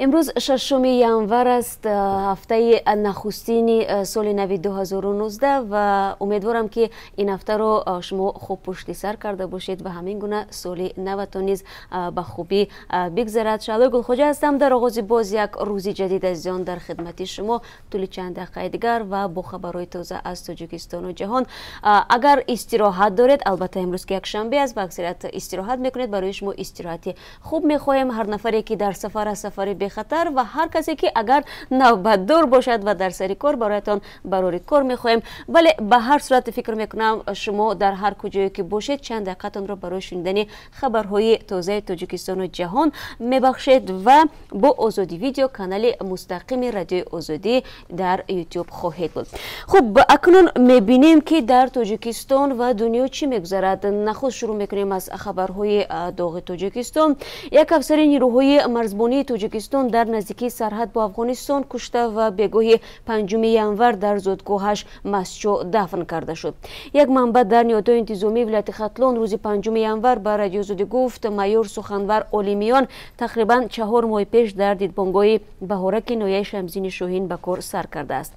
Имрӯз 6 январ аст, ҳафтаи нахустини соли нави 2019 ва умедворам, ки ин ҳафтаро шумо хуб пушти сар карда бошед ва ҳамин гуна соли наватон низ ба хубӣ бигзарад. Шаҳлои Гулхоҷа ҳастам. Дар оғози боз як рӯзи ҷадид, азизон, дар хидмати шумо тӯли чанд дақиқаи дигар ва бо хабарҳои тоза аз Тоҷикистону ҷаҳон. Агар истироҳат доред, албатта имрӯз ки якшанбе аст ва аксарият истироҳат мекунед, барои шумо истироҳати хуб мехоҳем. Ҳар нафаре ки дар сафар аст, сафари бехатар ва ҳар касе ки агар навбатдор бошад ва дар сари кор, бароятон барори кор мехоҳем. Вале ба ҳар сурат фикр мекунам, шумо дар ҳар куҷое ки бошед, чанд дақиқатонро барои шунидани хабарҳои тозаи Тоҷикистону ҷаҳон мебахшед ва бо Озодӣ Видео, канали мустақими Радиои Озодӣ дар Ютуб хоҳед буд. Хуб, акнун мебинем, ки дар Тоҷикистон ва дунё чӣ мегузарад. Нахуст шурӯъ мекунем аз хабарҳои доғи Тоҷикистон. Як афсари нирӯҳои марзбонии Тоҷикистон дар наздикии сарҳад бо Афғонистон кушта ва бегоҳи 5 январ дар зодгоҳаш Мастчо дафн карда шуд. Як манбаъ дар ниҳодҳои интизомии вилояти Хатлон рӯзи 5 январ ба Радиои Озодӣ гуфт, майор Суханвар Олимиён тақрибан 4 моҳи пеш дар дидбонгоҳи Баҳораки ноҳияи Шамсиддини Шоҳин ба кор сар кардааст.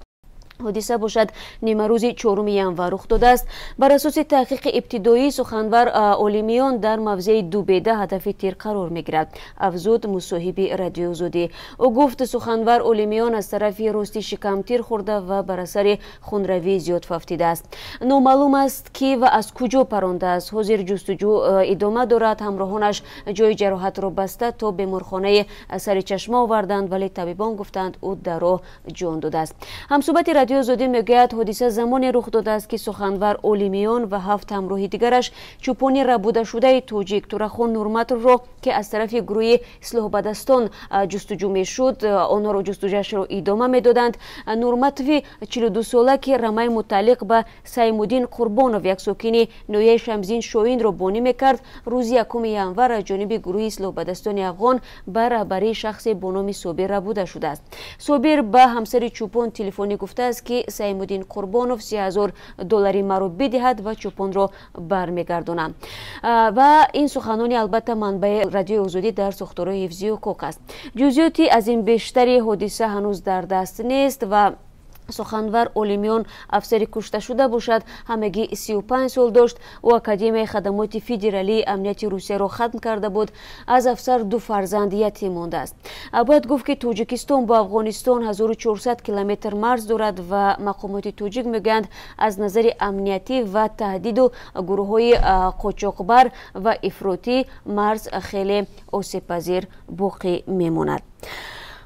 Ҳодиса бошад, нимарӯзи 4 январ рух додааст. Бар асоси таҳқиқи ибтидоӣ, Суханвар Олимиён дар мавзеи Дубеда ҳадафи тир қарор мегирад, афзуд мусоҳиби Радиои Озодӣ. Ӯ гуфт, Суханвар Олимиён аз тарафи рости шикам тир хӯрда ва бар асари хунравии зиёд фавтидааст. Номаълум аст, ки ва аз куҷо парондааст. Ҳозир ҷустуҷӯ идома дорад. Ҳамроҳонаш ҷои ҷароҳатро баста то беморхонаи Сари Чашма оварданд, вале табибон гуфтанд, ӯ дар роҳ ҷон додааст. Ҳамсӯҳбати Радиои Озодӣ мегӯяд, ҳодиса замоне рух додааст, ки Суханвар Олимиён ва ҳафт ҳамроҳи дигараш чӯпони рабудашудаи тоҷик Турахон Нурматовро, ки аз тарафи гурӯҳи ислоҳбадастон ҷустуҷӯ мешуд, онҳоро ҷустуҷӯяшро идома медоданд. Нурматови 42сола, ки рамаи мутааллиқ ба Саймуддин Қурбонов, як сокини ноҳияи Шамсиддин Шоҳинро бонӣ мекард, рӯзи 1 январ аз ҷониби гурӯҳи ислоҳбадастони афғон ба раҳбарии шахсе бо номи Собир рабуда шудааст. Собир ба ҳамсари чӯпон телефонӣ гуфтааст, ки Саймуддин Қурбонов 30 000 доллари маро бидиҳад ва чӯпонро бармегардонам. Ва ин суханони, албатта, манбаи Радиои Озодӣ дар сохторҳои ҳифзи ҳуқуқ аст. Ҷузъиёти аз ин бештари ҳодиса ҳанӯз дар даст нест. Ва Суханвар Олимиён, афсари кушташуда бошад, ҳамагӣ 35 сол дошт. Ӯ Академияи хадамоти федералии амнияти Русияро хатм карда буд. Аз афсар ду фарзанд ятим мондааст. Бояд гуфт, ки Тоҷикистон бо Афғонистон 1400 километр марз дорад ва мақомоти тоҷик мегӯянд, аз назари амниятӣ ва таҳдиду гурӯҳҳои қочоқбар ва ифротӣ марз хеле осебпазир боқӣ мемонад.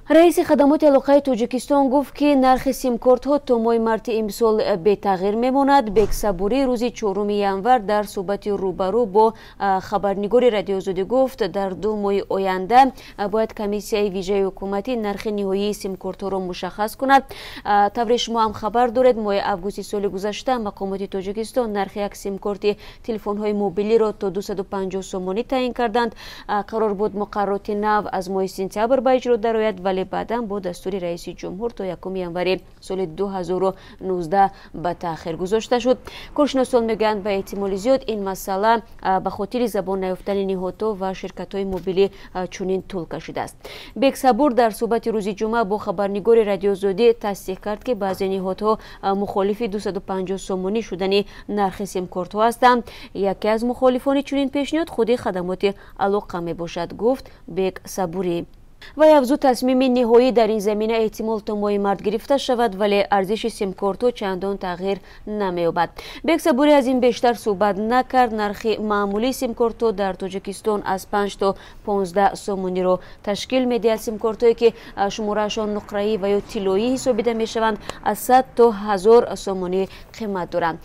Раиси хадамоти алоқаи Тоҷикистон гуфт, ки нархи симкортҳо то моҳи марти имсол бетағйир мемонад. Бексабурӣ рӯзи 4 январ дар суҳбати рӯбарӯ бо хабарнигори Радиои Озодӣ гуфт, дар 2 моҳи оянда бояд комиссияи вижаи ҳукуматӣ нархи ниҳоии симкортҳоро мушаххас кунад. Тавре шумо ҳам хабар доред, моҳи августи соли гузашта мақомоти Тоҷикистон нархи як симкорти телефонҳои мобилиро то 250 сомонӣ таъин карданд. Қарор буд, муқаррароти нав аз моҳи сентябр ба иҷро дарояд, вале баъдан бо дастури раиси ҷумҳур то 1 январи соли 2019 ба таъхир гузошта шуд. Коршиносон мегӯянд, ба эҳтимоли зиёд ин масъала ба хотири забон наёфтани ниҳодҳо ва ширкатҳои мобилӣ чунин тӯл кашидааст. Бексабур дар суҳбати рӯзи ҷумъа бо хабарнигори Радиои Озодӣ тасдиқ кард, ки баъзе ниҳодҳо мухолифи 250 сомонӣ шудани нархи симкортҳо ҳастанд. Яке аз мухолифони чунин пешниҳод худи хадамоти алоқа мебошад, гуфт Бексабурӣ. Вай афзуд, тасмими ниҳоӣ дар ин замина эҳтимол то моҳи март гирифта шавад, вале арзиши симкортҳо чандон тағйир намеёбад. Бексабурӣ аз ин бештар суҳбат накард. Нархи маъмулии симкортҳо дар Тоҷикистон аз 5 то 15 сомониро ташкил медиҳад. Симкортҳое, ки шумораашон нуқраӣ ва ё тиллоӣ ҳисобида мешаванд, аз 100 то 1000 сомонӣ қимат доранд.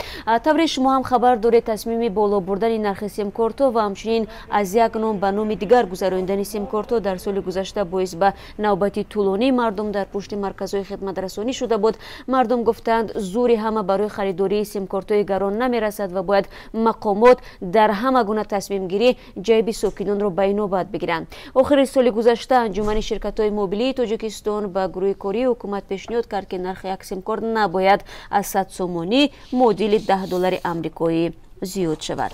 Тавре шумо ҳам хабар доред, тасмими боло бурдани нархи симкортҳо ва ҳамчунин аз як ном ба номи дигар гузаронидани симкортҳо дар соли гузашта боис ба навбати тӯлонии мардум дар пушти марказҳои хидматрасонӣ шуда буд. Мардум гуфтанд, зӯри ҳама барои харидории симкортҳои гарон намерасад ва бояд мақомот дар ҳама гуна тасмимгирӣ ҷайби сокинонро ба инобат бигиранд. Охири соли гузашта Анҷумани ширкатҳои мобилии Тоҷикистон ба гурӯҳи кории ҳукумат пешниҳод кард, ки нархи як симкорт набояд аз 100 сомонӣ, муодили 10 доллари амрикоӣ, зиёд шавад.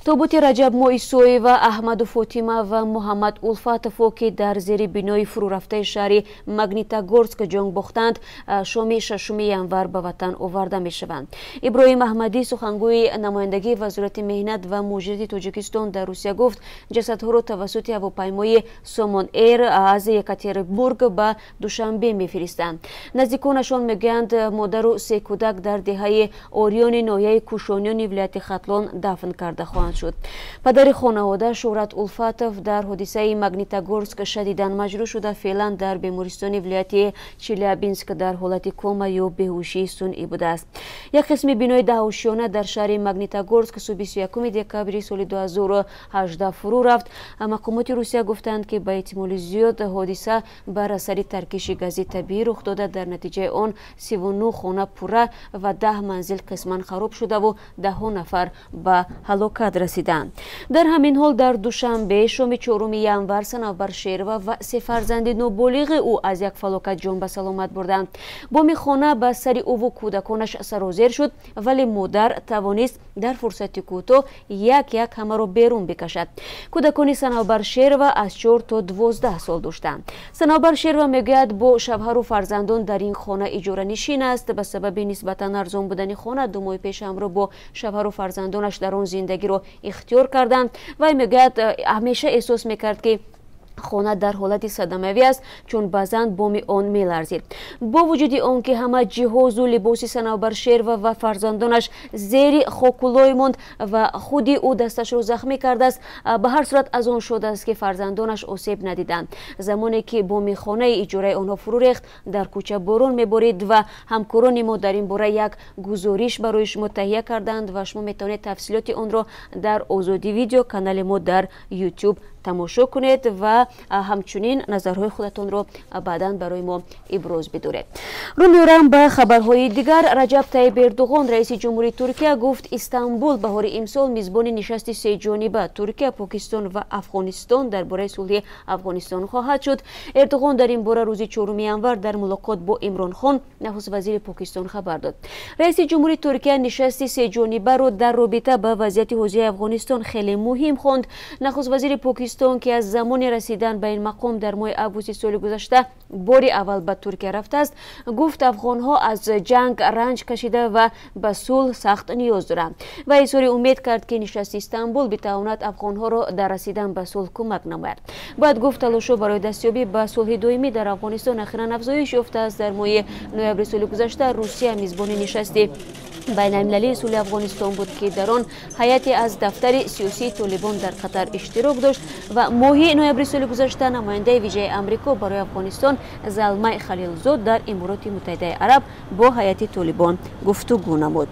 Тобути Раҷаб Моисоева, Аҳмаду Фотима ва Муҳаммад Улфатовҳо, ки дар зери бинои фурӯрафтаи шаҳри Магнитогорск ҷон бохтанд, шоми 6 январ ба ватан оварда мешаванд. Иброҳим Аҳмадӣ, сухангӯи намояндагии Вазорати меҳнат ва муҳоҷирати Тоҷикистон дар Русия, гуфт, ҷасадҳоро тавассути ҳавопаймои Сомон Эйр аз Екатеринбург ба Душанбе мефиристанд. Наздиконашон мегӯянд, модару се кӯдак дар деҳаи Ориёни ноҳияи Кушониёни вилояти Хатлон дафн карда хоҳанд шуд. Падари хонавода Шӯҳрат Улфатов дар ҳодисаи Магнитогорск шадидан маҷрӯҳ шуда, феълан дар бемористони вилояти Челябинск дар ҳолати кома ё беҳушии сунъӣ будааст. Як қисми бинои даҳошиёна дар шаҳри Магнитогорск субҳи 31 декабри соли 2018 фурӯ рафт. Мақомоти Русия гуфтанд, ки ба эҳтимоли зиёд ҳодиса бар асари таркиши гази табиӣ рух дода, дар натиҷаи он 39 хона пурра ва 10 манзил қисман хароб шудаву даҳҳо нафар ба ҳалокат расиданд. Дар ҳамин ҳол, дар Душанбе шоми 4 январ Санавбар Шерова ва се фарзанди ноболиғи ӯ аз як фалокат ҷон ба саломат бурданд. Боми хона ба сари ӯву кӯдаконаш сарозер шуд, вале модар тавонист дар фурсати кӯтоҳ як як ҳамаро берун бикашад. Кӯдакони Санавбар Шерова аз 4 то 12 сол доштанд. Санавбар Шерова мегӯяд, бо шавҳару фарзандон дар ин хона иҷоранишин аст. Ба сабаби нисбатан арзон будани хона 2 моҳи пеш ҳамроҳ бо шавҳару фарзандонаш дар он зиндагиро ихтиёр карданд. Вай мегӯяд, ҳамеша эҳсос мекард, ки хона дар ҳолати садамавӣ аст, чун баъзан боми он меларзид. Бо вуҷуди он ки ҳама ҷиҳозу либоси Санавбар Шерова ва фарзандонаш зери хоку лой монд ва худи ӯ дасташро захмӣ кардааст, ба ҳар сурат аз он шудааст, ки фарзандонаш осеб надиданд. Замоне ки боми хонаи иҷораи онҳо фурӯ рехт, дар кӯча борон меборид ва ҳамкорони мо дар ин бора як гузориш барои шумо таҳия карданд ва шумо метавонед тафсилоти онро дар Озодӣ Видео, канали мо дар YouTube, тамошо кунед ва ҳамчунин назарҳои худатонро баъдан барои мо иброз бидоред. Рӯ меорам ба хабарҳои дигар. Раҷаб Тайиб Эрдуғон, раиси ҷумҳурии Туркия, гуфт, Истанбул баҳори имсол мизбони нишасти сеҷониба Туркия, Покистон ва Афғонистон дар бораи сулҳи Афғонистон хоҳад шуд. Эрдуғон дар ин бора рӯзи 4 январ дар мулоқот бо Имрон Хон, нахуст вазири Покистон, хабар дод. Раиси ҷумҳурии Туркия нишасти сеҷонибаро дар робита ба вазъияти ҳозираи Афғонистон хеле муҳим хонд. Нахуст вазири Покистон, ки аз замони расидан ба ин мақом дар моҳи августи соли гузашта бори аввал ба Туркия рафтааст, гуфт, афғонҳо аз ҷанг ранҷ кашида ва ба сулҳ сахт ниёз доранд ва изҳори умед кард, ки нишасти Истанбул битавонад афғонҳоро дар расидан ба сулҳ кӯмак намояд. Бояд гуфт, талошҳо барои дастёбӣ ба сулҳи доимӣ дар Афғонистон ахиран афзоиш ёфтааст. Дар моҳи ноябри соли гузашта Русия мизбони нишасти байналмилалии сулҳи Афғонистон буд, ки дар он ҳайате аз дафтари сиёсии Толибон дар Қатар иштирок дошт ва моҳи ноябри соли гузашта намояндаи вижаи Амрико барои Афғонистон Залмай Халилзод дар Имороти Муттаҳидаи Араб бо ҳайати Толибон гуфтугӯ намуд.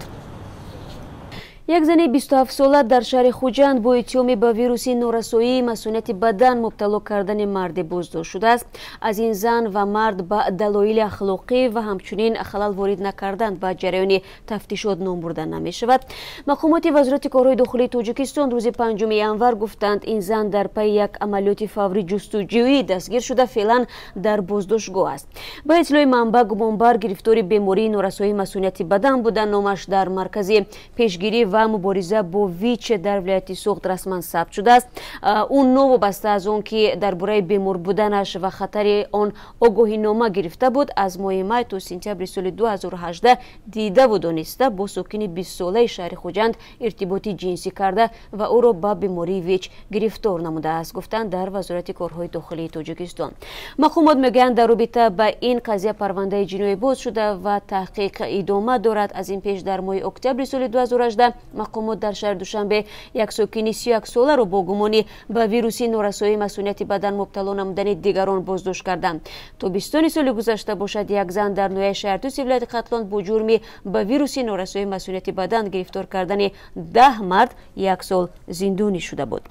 Як зани 27-сола дар шаҳри Хуҷанд бо иттиҳоми ба вируси норасоии масунияти бадан мубтало кардани марде боздошт шудааст. Аз ин зан ва мард ба далоили ахлоқӣ ва ҳамчунин халал ворид накардан ба ҷараёни тафтишот ном бурда намешавад. Мақомоти Вазорати корҳои дохилии Тоҷикистон рӯзи 5 январ гуфтанд, ин зан дар пайи як амалиёти фаврӣ ҷустуҷӯӣ дастгир шуда, феълан дар боздоштгоҳ аст. Ба иттилои манбаъ, гумонбар гирифтори бемории норасоии масунияти бадан буда, номаш дар маркази пешгирӣ ва мубориза бо ВИЧ дар вилояти Суғд расман сабт шудааст. Ӯ новобаста аз он ки дар бораи бемор буданаш ва хатари он огоҳинома гирифта буд, аз моҳи май то сентябри соли 2018 дидаву дониста бо сокини 20-солаи шаҳри Хуҷанд иртиботи ҷинсӣ карда ва ӯро ба бемории ВИЧ гирифтор намудааст, гуфтанд дар Вазорати корҳои дохилии Тоҷикистон. Мақомот мегӯянд, дар робита ба ин қазия парвандаи ҷиноӣ боз шуда ва таҳқиқ идома дорад. Аз ин пеш дар моҳи октябри соли 2018 мақомот дар шаҳри Душанбе як сокини 31-соларо бо гумони ба вируси норасоии масунияти бадан мубтало намудани дигарон боздошт карданд. Тобистони соли гузашта бошад, як зан дар ноҳияи Шаҳртӯси вилояти Хатлон бо ҷурми ба вируси норасоии масунияти бадан гирифтор кардани 10 мард як сол зиндонӣ шуда буд.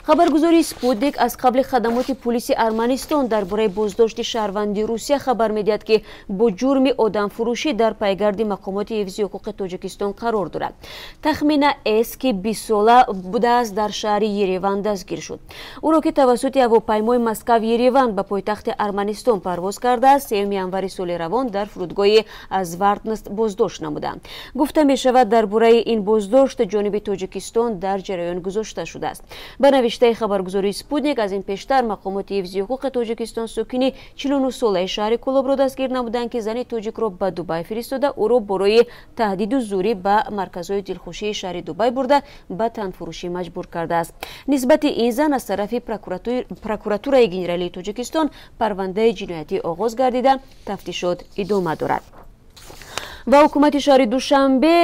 Хабаргузории Спутник аз қабли хадамоти пулиси Арманистон дар бораи боздошти шаҳрванди Русия хабар медиҳад, ки бо ҷурми одамфурӯшӣ дар пайгарди мақомоти ҳифзи ҳуқуқи Тоҷикистон қарор дорад. Тахмина С, ки 20 сола будааст, дар шаҳри Ереван дастгир шуд. Ӯро, ки тавассути ҳавопаймои Москав Ереван ба пойтахти Арманистон парвоз кардааст, 3 январи соли равон дар фурудгоҳи Звартнос боздошт намуданд. Гуфта мешавад, дар бораи ин боздошт ҷониби Тоҷикистон дар ҷараён гузошта шудааст. Ба навиштаи хабаргузории Спутник, аз ин пештар мақомоти ҳифзи ҳуқуқи Тоҷикистон сокини 49 солаи шаҳри Кӯлобро дастгир намуданд, ки зани тоҷикро ба Дубай фиристода, ӯро барои таҳдиду зӯрӣ ба марказҳои дилхушии шаҳри Дубай бурда, ба танфурӯшӣ маҷбур кардааст. Нисбати ин зан аз тарафи Прокуратураи генералии Тоҷикистон парвандаи ҷиноятӣ оғоз гардида, тафтишот идома дорад. Ва ҳукумати шаҳри Душанбе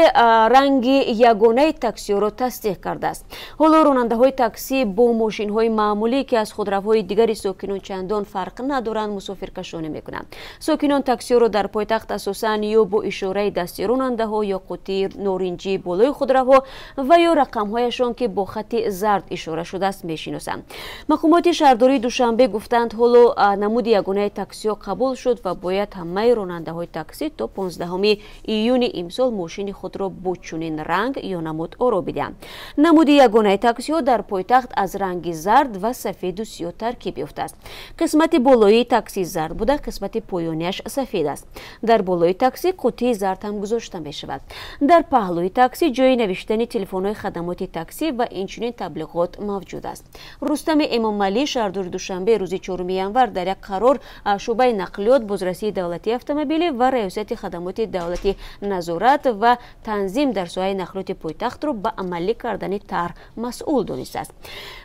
ранги ягонаи таксиҳоро тасдиқ кардааст. Ҳоло ронандаҳои таксӣ бо мошинҳои маъмулӣ, ки аз худравҳои дигари сокинон чандон фарқ надоранд, мусофиркашонӣ мекунанд. Сокинон таксиҳоро дар пойтахт асосан ё бо ишораи дасти ронандаҳо, ё қуттии норинҷии болои худравҳо ва ё рақамҳояшон, ки бо хати зард ишора шудааст, мешиносанд. Мақомоти шаҳрдории Душанбе гуфтанд, ҳоло намуди ягонаи таксиҳо қабул шуд ва бояд ҳамаи ронандаҳои таксӣ то 15 июни имсол мошини худро бо чунин ранг ё намуд оро бидиҳанд. Намуди ягонаи таксиҳо дар пойтахт аз ранги зард ва сафеду сиёҳ таркиб ёфтааст. Қисмати болоии такси зард буда, қисмати поёнияш сафед аст. Дар болои такси қуттии зард ҳам гузошта мешавад. Дар паҳлӯи такси ҷои навиштани телефонҳои хадамоти таксӣ ва инчунин таблиғот мавҷуд аст. Рустами Эмомалӣ, шаҳрдори Душанбе, рӯзи 4 январ дар як қарор шӯъбаи нақлиёт, бозрасии давлатии автомобилӣ ва раёсати хадамоти давлати назорат ва танзим дар соҳаи нақлиёти пойтахтро ба амалӣ кардани тарҳ масъул донистааст.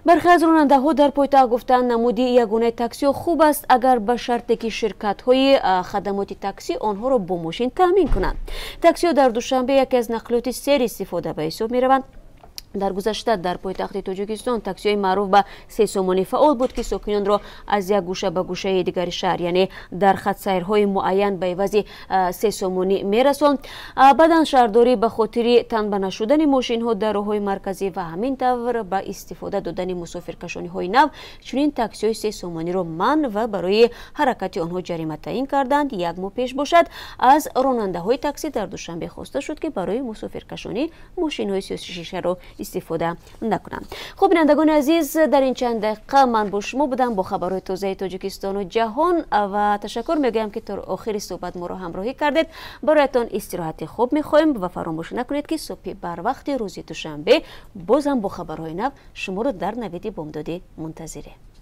Бархе аз ронандаҳо дар пойтахт гуфтанд, намуди ягонаи таксиҳо хуб аст, агар ба шарте ки ширкатҳои хадамоти таксӣ онҳоро бо мошин таъмин кунанд. Таксиҳо дар Душанбе яке аз нақлиёти серистифода ба ҳисоб мераванд. Дар гузашта дар пойтахти Тоҷикистон таксиҳои маъруф ба сесомонӣ фаъол буд, ки сокинонро аз як гӯша ба гӯшаи дигари шаҳр, яъне дар хатсайрҳои муайян, ба ивази 3 сомонӣ мерасонд. Баъдан шаҳрдорӣ ба хотири танба нашудани мошинҳо дар роҳҳои марказӣ ва ҳамин тавр ба истифода додани мусофиркашониҳои нав чунин таксиҳои сесомониро манъ ва барои ҳаракати онҳо ҷарима таъин карданд. Як моҳ пеш бошад, аз ронандаҳои таксӣ дар Душанбе хоста шуд, ки барои мусофиркашонӣ мошинҳои сиёсишишаро истифода накунанд. Хуб, бинандагони азиз, дар ин чанд дақиқа ман бо шумо будам бо хабарҳои тозаи Тоҷикистону ҷаҳон ва ташаккур мегӯям, ки то охири суҳбат моро ҳамроҳӣ кардед. Бароятон истироҳати хуб мехоҳем ва фаромӯш накунед, ки субҳи барвақти рӯзи душанбе боз ҳам бо хабарҳои нав шуморо дар Навиди бомдодӣ мунтазирем.